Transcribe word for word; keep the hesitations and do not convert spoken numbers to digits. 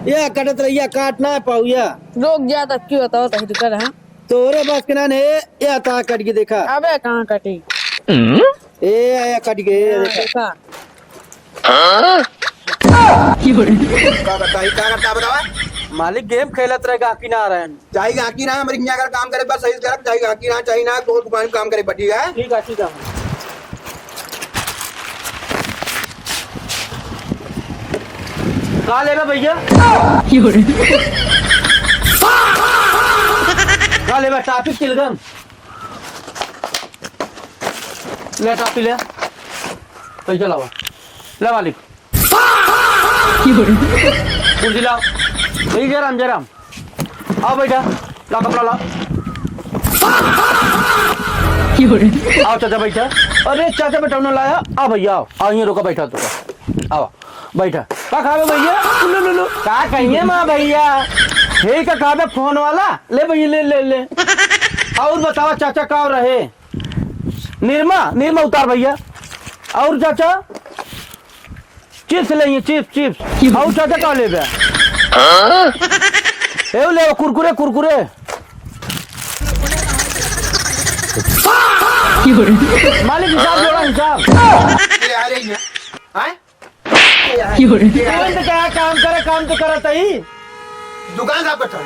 या कटत रहिया, काट ना पाऊ या। रुक जा, तब क्यों बताओ, तब रुका रहा। तोरे बस के ना ने, या ता कट के देखा। अबे कहाँ कटी? ए, या कट के, ये हाँ, देखा। देखा। का करता है, का करता है, बतावा? मालिक game खेलत रहे, गाकी ना रहे। चाहे गाकी ना, हमारे यहाँ अगर काम करे, बस सही से करे, चाहे गाकी ना, चाहे ना, तो दुकान काम करे, ठीक है? ठीक है, ठीक है। का लेबे भैया? का लेबे? Toffee, चिलगम? ले toffee ले। पैसा लावा। ले मालिक। कुर्सी लाओ। ए जयराम, जयराम। आओ बैठा। ला कपड़ा लाओ। आओ चाचा बैठा। अरे चाचा बैठा ना लाया। आओ भैया आओ। आओ यहीं रोका बैठा तो। आओ बैठा। का खावे भैया? लो, लो, लो। का कहिए माँ भैया? हे का खावे phone वाला? ले भैया ले, ले, ले। और बतावा चाचा का रहे? निरमा, निरमा उतार भैया। और चाचा? Chips ले, ये chips, chips। और चाचा का लेबे? हाँ? ए, ले, कुरकुरे, कुरकुरे। मालिक, हिसाब जोड़ा, हिसाब। ये आ रही है। आए? ये आ रही है। तुरंत क्या काम करे, काम तो करत ही। दुकान साफ करता है।